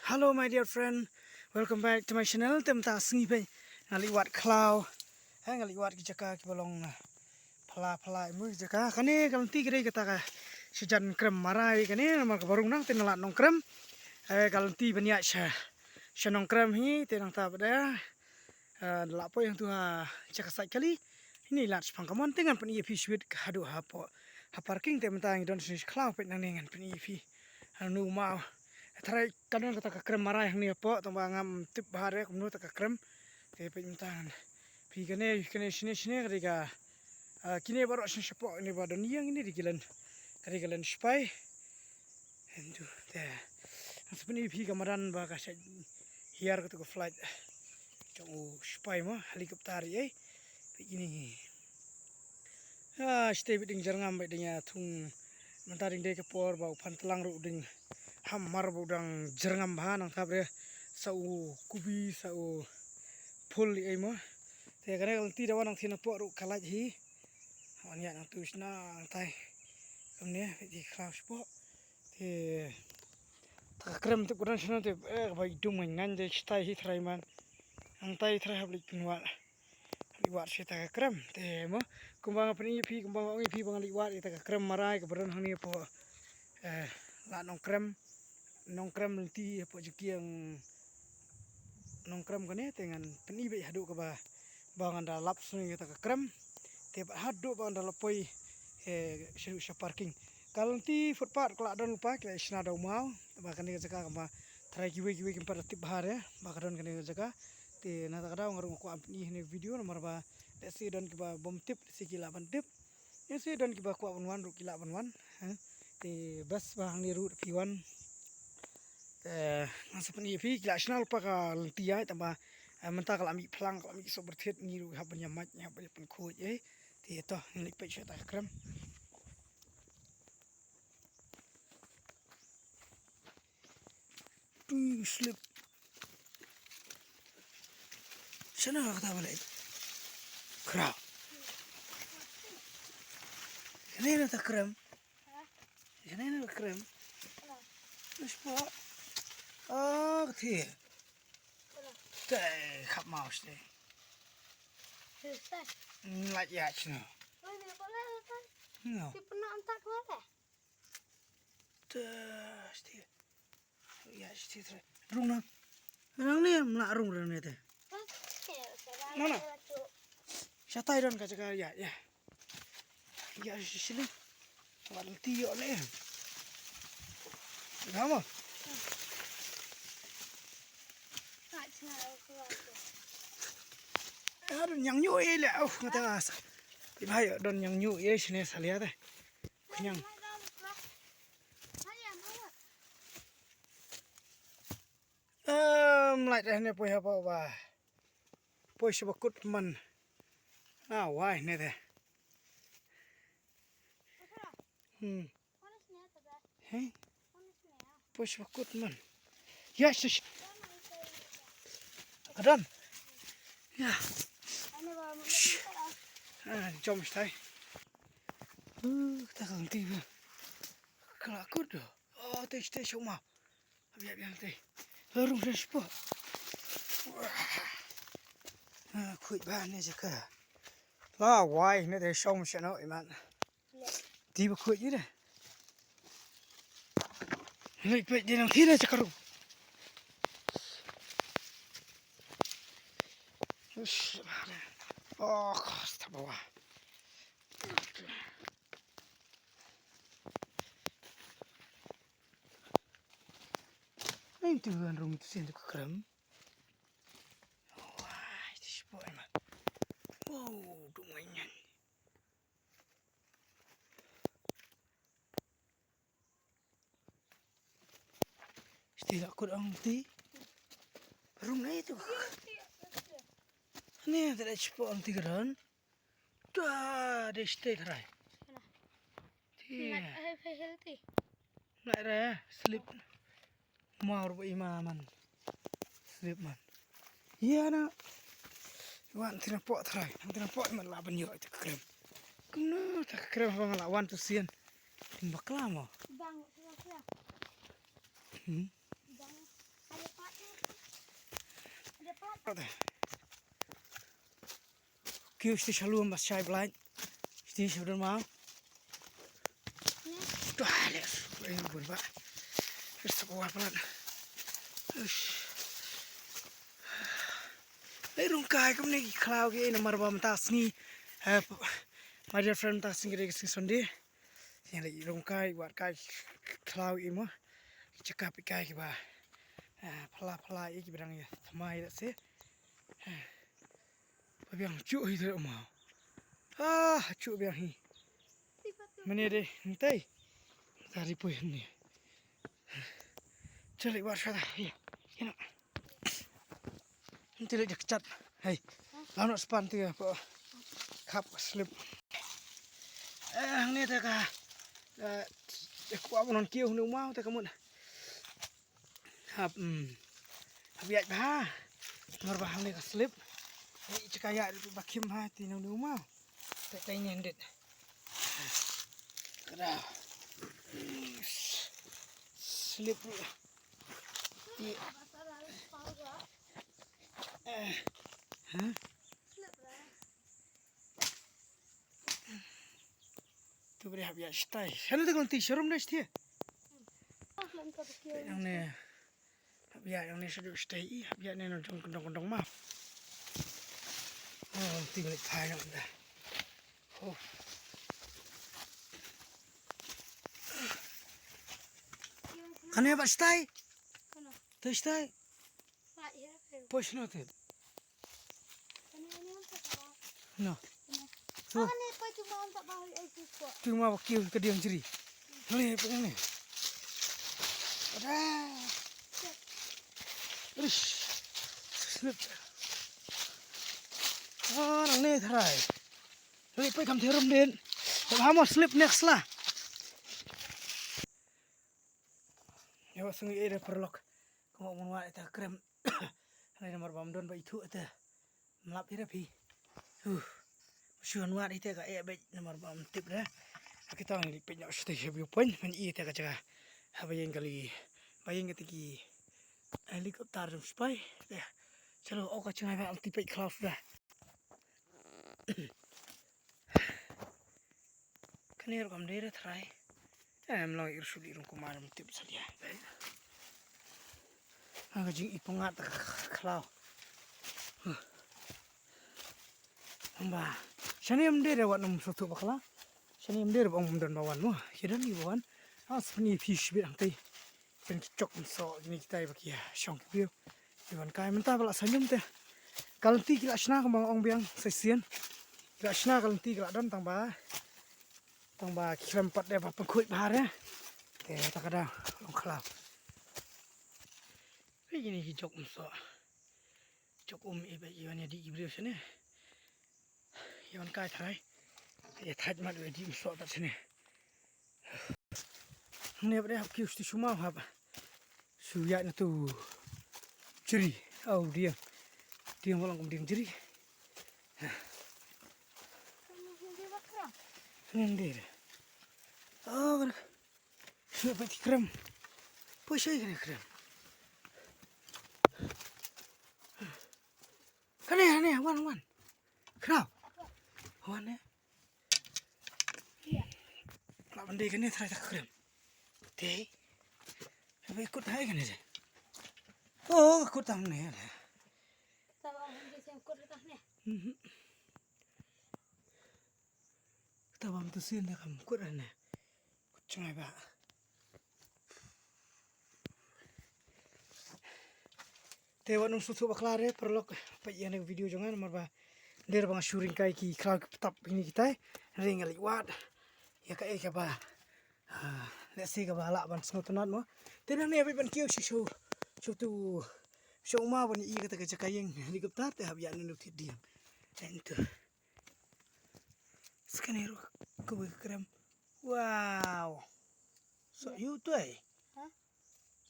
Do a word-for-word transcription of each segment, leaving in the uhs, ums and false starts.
Hello my dear friend, welcome back to my channel. Te mynta sngi phi nga leit wad khlaw. Ha, nga leit wad ki jaka kiba long, ah, phylla phylla, imo ki jaka. Kane ka lynti ka dei kata ka shajan krem marai kane, namar kaba rung nangta na lad nongkrem. Eh, ka lynti ban ïaid sha, sha nongkrem hi, te nangta pat de, eh, la poi hangtu ha jaka sait kali. Hynne lad shaphang kamon, te ngan pyni ïa phi shibit haduh hapoh ha parking. Te mynta ngi don shane sha khlaw, peit nangne ngan pyni ïa phi. Hanu maw. Tharai ka don kata ka krem marai hangne hapoh, tangba ngam tip bha re kumno kata ka krem. Te peit mynta ngan phi kane, kane shane shane ka dei ka, ah, kine baroh shane shapoh, kine ba don ïing, kine dei ki len, ka dei ka len shipai. Hyntu te ngan sa pyni ïa phi ka madan ba ka shait hiar katu ka flight jong u shipai mo, helicopter ei. Peit kine. Ah, shatei beit dang jyrngam beit dang ïa thung. Mynta dang dei ka por ba u phan tlang ruh dang hamar ba u dang jyrngam bha, nangta pat de sa u kubi sa u phul ei mo. Te kane ka lynti da wan nangthie napoh ruh ka lait hi. Wan ïaid nangtu shna nangtai. Kumne beit ki khlaw shapoh. Te kata ka krem tip ka don shano te, eh, kaba ïadum ngan ngan dei shatai hi tharai man. Nangtai tharai hap leit pynwad. Leit wad shi kata ka krem te mo. Kumba nga pyni ïa phi, kumba nga ong ïa phi ba nga leit wad ïa kata ka krem marai kaba don hangne hapoh, eh, lad nongkrem. Nongkrem lynti hapoh jingkieng nongkrem kane, te ngan pyni beit haduh kaba, ba ngan da lap sngewbha ïa kata ka krem. Te bad haduh ba ngan da la poi, eh, shaduh sha parking. Ka lynti footpath ka la don lypa, ki la shna da u maw. Ba kane ka jaka kaba tharai kiwei kiwei kim pat da tip bha re ba ka don kane ka jaka. Te na kata ka daw nga ruh nga kwah ban pyni hangne video namar ba lehse don kiba bym tip, lehse ki lah ban tip. Lehse don kiba kwah ban wan ruh ki lah ban wan. Ha? Te best ba hangne ruh phi wan. Te nga sa pyni ïa phi, ki la shna lypa ka lynti ïa, tangba, eh, mynta ka la mih phlang, ka la mih sohbyrthiat, ngi ruh hap ban ïa mait, hap ban ïa pynkhuid ei. Te to ngi leit peit shuwa kata ka krem. Tu slip. Shano kata ba leit? Khraw. Kane na kata ka krem. Kane na kata ka krem. Na spot. Ah, kata. Te khap maw shatei. Lait ïa shano. No. Te shatei. Ïa shatei te. Rung na. Rung ne, mla rung rung ne te. Mana? Shatai don ka jaka ïa, ïa. Ïa shi shilling. Wat lynti ïoh ne. Ïa mo. Ïa don ñiangñu ïa le. Au, nga tang as. Ïa ba ïa don ñiangñu ïa shane salia te. Khñiang. Em, lait hangne poi haba ba. Poi sha ba kut man. Ah, wai ne te. Hmm. He? Poi sha ba kut man. Ya, shish. Ka don. Ya. Ah, jom stai. Uh, ta kang ti ba. Ka la kut do. Oh, te, te, shong ma. Biang, biang, te. La rung sha spot. Ah, khuid ba ne jaka. La wai ne te shong sha no iman. Ti ba khuid ïa de. Leit peit de nang ti de jaka rung. Ush. Oh, kosta bawa. Ai, tu kan rung tu sien tu ka krem. Wah, itu spot, man. Wow, tu ngan nyan. Siti la kut ang ti. Rung na itu. Ni, tak ada spot ang ti keran. Tua, de state rai. Ti. Ngai, eh, eh, healthy. Ngai re, slip. Mau rupa ima man. Slip man. Iya na. Wan tina pok trai. Nang tina pok man la ban yo itu krem. Kumno ta krem bang la wan tu sien. Tin bakla mo. Bang, bakla. Hmm. Bang. Ai Kiew shiti sha lum ba shai blai. Shiti sha don ma. Tuh, le, eh, bun ba. Sa ko wa palat. Ush. Leit rung kai kumne ki khlaw ki namar ba mynta sngi. Eh, my dear friend, mynta sngi ki dei ki sngi Sunday. Ïa leit rung kai, wad kai khlaw i mo. Check up i kai kiba, eh, phylla phylla i kiba dang ïa thymmai da se. Eh. Ba biang chuh hi te mo. Ah, chuh biang hi. Mane de, ntai. Tari pui ni. Chali war shada. Hi. Hina. Ntai le jak chat. Hai. Lam nak span tiga po. Khap slip. Eh, ni te ka. Eh, ek wa non kiu ni mau te ka mun. Hap, mm. Hap ïaid bha. Namar ba hangne ka slip. Ni chaka ïaid ruh ba khim bha ti nang ni uma. Te te nyen dit. Kada. Slip ruh. Ti. Eh. Huh? Tu bri hap ïa stai. Shano te kon ti sharum de stia. Yang ne. Hap ïa yang ne shaduh stai i hap ïa ne no jong kendong kendong ma. Oh, ti bri thai yang da. Oh. Kane ba stai. Te stai. Poi shano te. No. So. Tu ma ba kiew ka diang jri. Ni pa ni. Ada. Rish. Slip. Ah, nang ni tharai. Ni pa kam therum din. Ba mo slip next la. Ïa, wat sngi ïa da paralok. Ka mok mon wat ïa ta krem. Hynrei namar bam don ba ithuh ïa ta. Mlap ïa da phi. Huh. Shu han wat ïa ta ka ïa bej namar bam tip da. Kita ngi pej nok shu te shu view point men ïa ta ka jaka. Haba ïeng kali. Ba ïeng kata ki helicopter jong spai. Te. Chalo, ok ka jngai ba am tip pej cloud da. Kane ruh kam dei re tharai. Em long ir suli rung kumar em tip salia. Ha ka jing i pangat ka khlaw. Ba. Shane em dei re wat num sotu bakla. Shane em dei re ba ong don ba wan mo. Ki don i ba wan. As ni fish bit ang tei. Kin ki chok mynso kine kitai ba ki shong ki briew. Ki wan kai mynta ba la sa ñium te. Ka lynti ki la shna kumba nga ong biang sa shisien. Ki la shna ka lynti ki la don tang ba. Tang ba ki khlem pat de ba pynkhuid bha re. Te ta ka dang long khlaw. Hei kine ki chok mynso. Chok um i ba i wan ïa dih ki briew shane. Ïa wan kai tharai. Ïa thait mat ïa dih mynso tat shane. Hangne ba dei hap kiew shu shu maw hap. Shu ïaid na tu jri. Au dieng. Dieng ba long kum dieng jri. Hangne dei. Au, ka dei. Shu peit krem. Poi shai kane krem. Kane, kane, wan, wan. Krem. Wan, eh. Lah ban dei kane trai tak krem. Te. Ba ikut hai kane de. Oh, ikut tam ne. Taba hum je sem kut tak ne. Mhm. Taba mtu sin da kam kut ne. Kut chngai ba. Te wat num suthu bakla re paralok peit ïa ne video jong nga namar ba der ba nga shu ring kai ki khlaw ki ptap kine kitai. Ring nga leit wad ïa kaei kaba, ah, lehse kaba lah ban sngewtynnat mo. Te nangne peit ban kiew shu shu shu tu shu ma ban ïa kata ka jaka ïeng helicopter te hap ïa ne nu thit diang. Te ntu. Skane ruh kawei ka krem. Wow. So yu tuai. Ha?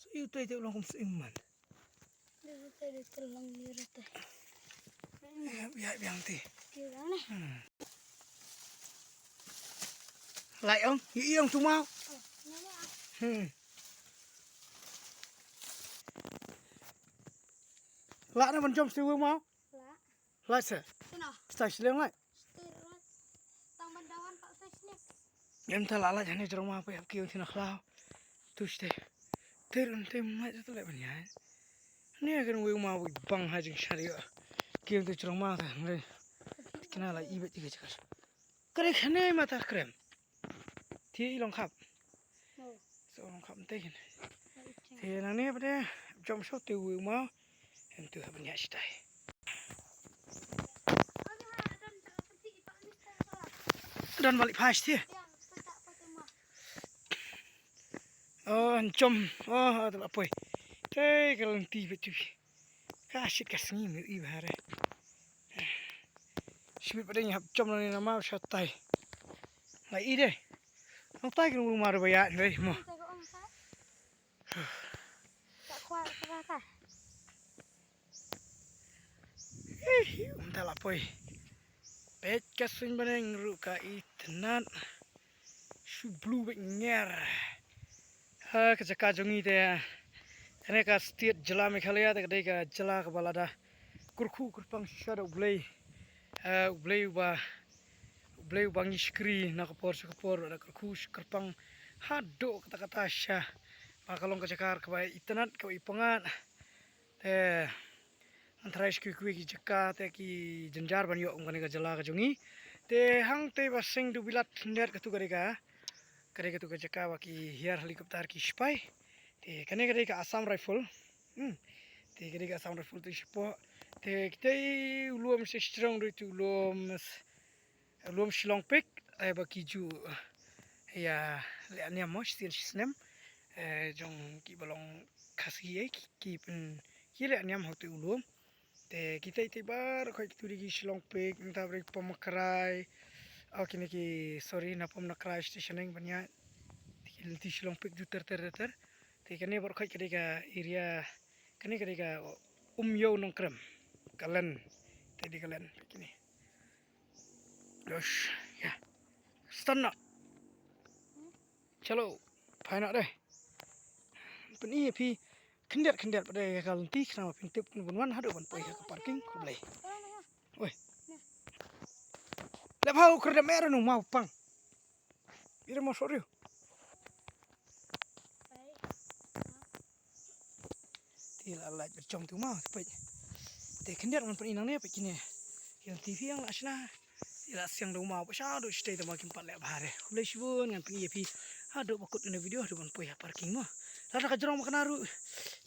So yu tuai te u long kum sing man. Dia tu dia tu long ni rata. Ya, ya, biang ti. Dia orang ni. Hmm. Lai ong, yu ong tu mau. Oh, ni ni ah. Hmm. Lah na ban jom siew maw? Lah. Lah se. Sino? Stai shleng lah. Stai lah. Tang ban dawan pak stai shleng. Em ta lah lah jane jrong ma pa ap kiu thina khlaw. Tu stai. Ter un tem mai tu le ban ya. Ne kan wei ma wei bang ha jing shari. Kiu tu jrong ma ta. Kena lah ibet tiga jaka. Kare khane mata krem. Ti i long khap. So long khap te kin. Te nang ne pade jom so te wi ma. Em tu ha banya shitai. Don balik pas ti. Oh, jom. Oh, ada lapoi. Te kalau ti betul. Ka shit ka sngi mi i bahare. Shibit pade hap jom ni nama shatai. Ngai i de. Nang tai kin rumah de baya ni mo. Eh, um ta lapoi. Peit ka suiñ bneng ruh ka itynnad. Shu blue bad nger. Ha ka jaka jong ngi te. Kane ka state jylla Meghalaya te ka dei ka jylla kaba lada kyrkhu kyrpang shisha da U Blei. Eh, U Blei uba, U Blei uba ngi shakri na ka por sha ka por, lada kyrkhu kyrpang haduh katta katta shisha. Ba ka long ka jaka kaba itynnad kaba ipyngngad. Te ngan tharai sha kiwei kiwei ki jaka te ki jynjar ban ïoh kum kane ka jylla ka jong ngi. Te hangtei ba seng Dubilat khyndiat katu ka dei ka, ka dei katu ka jaka ba ki hiar helicopter ki sipai. Te kane ka dei ka Assam Rifle. Hmm. Te ka dei ka Assam Rifle tu shapoh. Te kitei u lum shisha jrong dei tu u lum Lum Shillong Peak, eh, ba ki ju, eh, ïa leh niam mo shisien shisnem, eh, jong ki ba long Khasi, eh, ki, ki pyn, ki leh niam ha utu u lum. Te kitei te baroh khoit kitu dei ki Shillong Peak, nangta baroh ki Pom Makrai, oh, kine ki, sorry, na Pom Makrai station eng ban ïa, ki lynti Shillong Peak ju ter ter ter ter. Te kane baroh khoit ka dei ka area, kane ka dei ka Umïew Nongkrem, ka len, te dei ka len, kine. Yosh, ya. Start noh. Chalo, phai noh de. Pyni ïa phi khyndiat khyndiat pat de ïa ka lynti khnang ba phin tip kumno ban wan haduh ban poi ha ka parking khublei. Oi. Leh pha u khyrdep mer nu ma u pang. Ira ma sorry. Te la lait bad jong tu ma peit. Te khyndiat ngan pyni nangne peit kine. Ki lynti phi ïa la shna. Te la siang da u ma ba sha haduh shatei te ma kim pat leh bha re. Khublei shibun ngan pyni ïa phi. Haduh ba kut kane ka video haduh ban poi ha parking mo. Lada ka jrong ba kane ruh.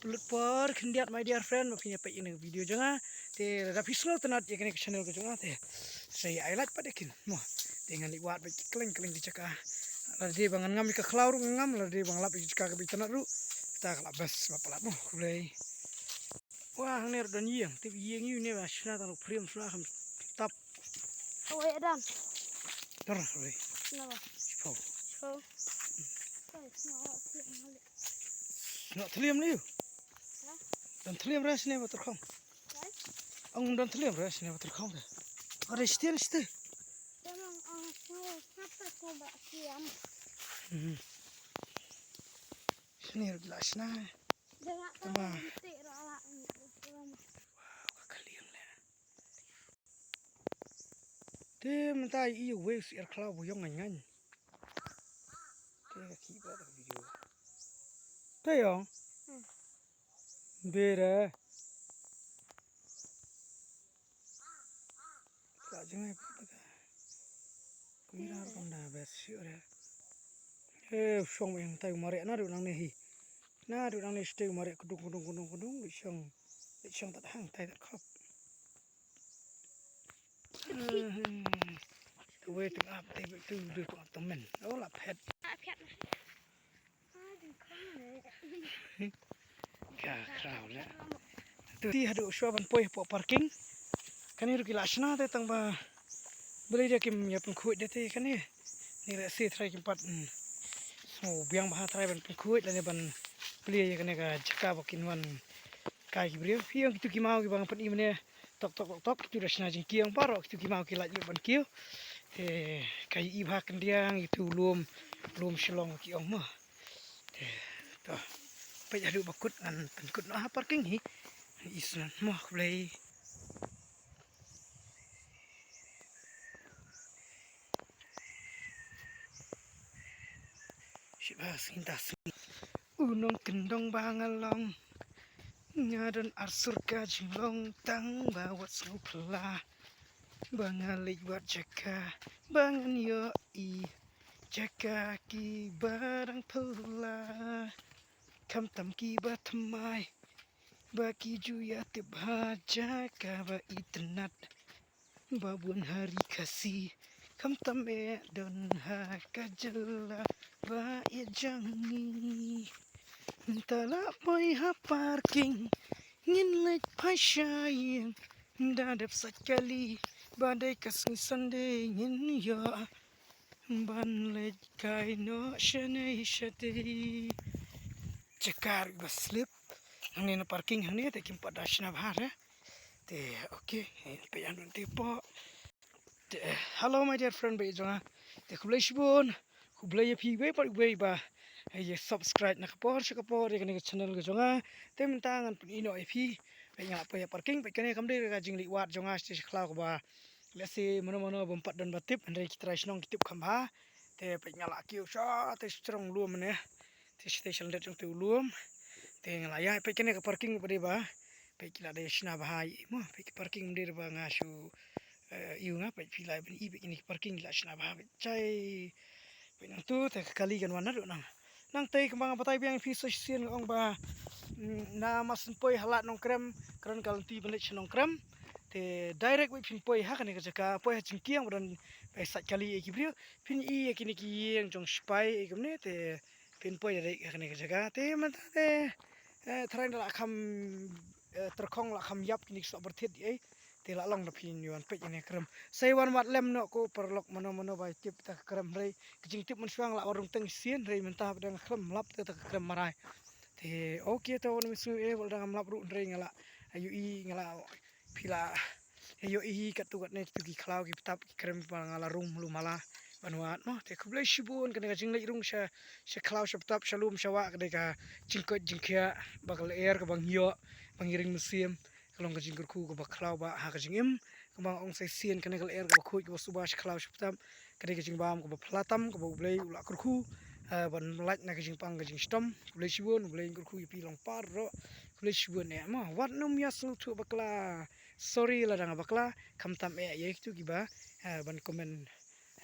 Pynlut por khyndiat my dear friend ba phin ïa peit ïa kane ka video jong nga. Te lada phi sngewtynnat ïa kane ka channel ka jong nga te. Sa ai like pat de kin mo. Te ngan leit wad bad ki kleng kleng ki jaka. Lada dei ba ngan ngam ïa ka khlaw ruh ngan ngam, lada dei ba ngan lap ïa ka jaka kaba itynnad ruh. Kata ka la best ba palat mo, khublei. Wah, hangne ruh don ïing, tip ïing ïu ne ba shna tang ruh phrim shna kham tap. Kawei don. Tar khublei. Naba. Shipau. Shipau. Kawei shna ruh phrim hali. Shna thliam liu. Ha? Don thliam re shne ba turkhong. Ong don thliam re shne ba turkhong de. Are shtir shtir. Shane ruh la shna. Tama. Wow, ka liang le. Te mynta i wei si er khlaw bu yong ngan ngan. Te ka ki ba video. Te yong. Bere. Ka jngai pa ka. Kumira rukom da bes shu re. Eh, u shong eng tai u mare na du nang ne hi. Na du nang ne shu tai u mare kudung kudung kudung kudung u shong. U shong tat hang tai tat khop. Tu wei tu ap tai tu du tu ap tu men. Oh la phet. Ka khraw le. Tu ti haduh shuwa ban poi hapoh parking. Kane ruh ki la shna te tang ba balei da kim ïa pynkhuid da te kane. Ni re se trai kim pat. Sngew biang bha trai ban pynkhuid lane ban plie ïa kane ka jaka ba kin wan kai ki briew. Phi ong kitu ki maw ki ba nga pyni mane. Tok tok tok tok kitu da shna jingkieng baroh kitu ki maw ki lait lut ban kiew. Te ka i bha kyndiang itu lum lum Shillong ki ong mo. Te to peit haduh ba kut ngan pynkut noh ha parking hi. Isnan mo khublei. Shiba sinta sin. U nongkyndong ba nga long, nga don arsur ka jinglong tang ba wat sngewphylla. Ba nga leit wad jaka ba ngan ïohi jaka kiba dang phylla. Khamtam kiba thymmai ba ki ju ïa tip ha jaka ba itynnat. Ba bun ha ri Khasi khamtam eh don ha ka jylla ba ïeit jong ngi. Mynta la poi ha parking ngin leit phai sha ïing. Da dep sait kali ba dei ka sngi Sunday ngin ïoh ban leit kai noh shane shatei. Jaka ruh ba slip. Hangne na parking hangne te kim pat da shna bha re. Te okay, eh, peit ïa ngan te pok. Te, eh, hello my dear friend ba ïeit jong nga. Te khublei shibun. Khublei ïa phi wei pa wei ba ïa subscribe na ka por sha ka por ïa kane ka channel ka jong nga. Te mynta ngan pyni noh ïa phi. Peit nga la poi ïa parking, peit kane kam dei ka jingleit wad jong nga sha khlaw kaba lehse mano mano bym pat don ba tip, hynrei ki trai shnong ki tip kham bha. Te peit nga la kiew sha te shnong lum ne. Te sha te sha lyndet jong te u lum. Te nga la ïa peit kane ka parking ba dei ba. Peit ki la dei shna bha ïa mo, peit ki parking ba dei ba nga shu, eh, ïa nga peit phi la ban i peit kine ki parking ki la shna bha peit chai. Peit nangtu te ka kali kan wan naduh nang. Nangtei kumba nga batai biang ïa phi sa shisien nga ong ba, mm, na ma shu poi ha Lad Nongkrem, kren ka lynti ban leit sha Nongkrem. Te direct wei phin poi ha kane ka jaka, poi ha jingkieng ba don ba sait kali ïa ki briew. Phin i ïa kine ki ïing jong sipai ïa kumne te phin poi direct ha kane ka jaka. Te mynta te, eh, trai da la kham, eh, tyrkhong la kham ïap kine ki soh byrthit ei. Te la long da phin wan peit ïa kane ka krem. Sa wan wad lem noh ko paralok mano mano ba tip ta ka krem hynrei ka jingtip mynshuwa nga la wan rung teng shisien hynrei mynta ba dang khlem lap te ta ka krem marai. Te okay te wan mynshuwa eh ba dang lap ruh hynrei nga la ïohi nga la phi la ïohi katto katne kitu ki khlaw ki btap ki krem ba nga la rung lum mala ban wad mo. Te khublei shibun kane ka jingleit rung sha sha khlaw sha btap sha lum sha wah ka dei ka jingkoit jingkhiah ba ka lyer kaba ngi ïoh ba ngi ring mynsiem. Ka long ka jingkyrkhu kaba khlaw ba ha ka jingim. Kumba nga ong sa shisien kane ka lyer kaba khuid kaba suba sha khlaw sha btap ka dei ka jingbam kaba phylla tam kaba U Blei u la kyrkhu, eh, ban lait na ka jingpang ka jingshitom. Khublei shibun, U Blei un kyrkhu ïa phi long paralok. Khublei shibun eh mo, wat nym ïa sngewthuh bakla. Sorry lada nga bakla, khamtam eh ïa kitu kiba, eh, ban comment.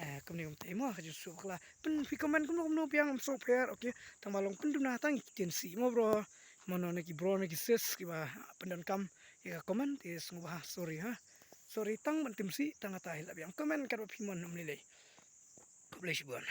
Eh, kumne kumta mo, ka jingsngewthuh bakla. Pyn phi comment kumno kumno biang ym sngewpher, okay. Tang ba long pynduna tang ki ktien sih mo bro. Mano na ki bro na ki sis kiba pyndonkam ïa ka comment, te sngewbha sorry ha. Sorry tang ban tim sih, tang kata hi la biang comment katba phi mon ym lei lei. Khublei shibun.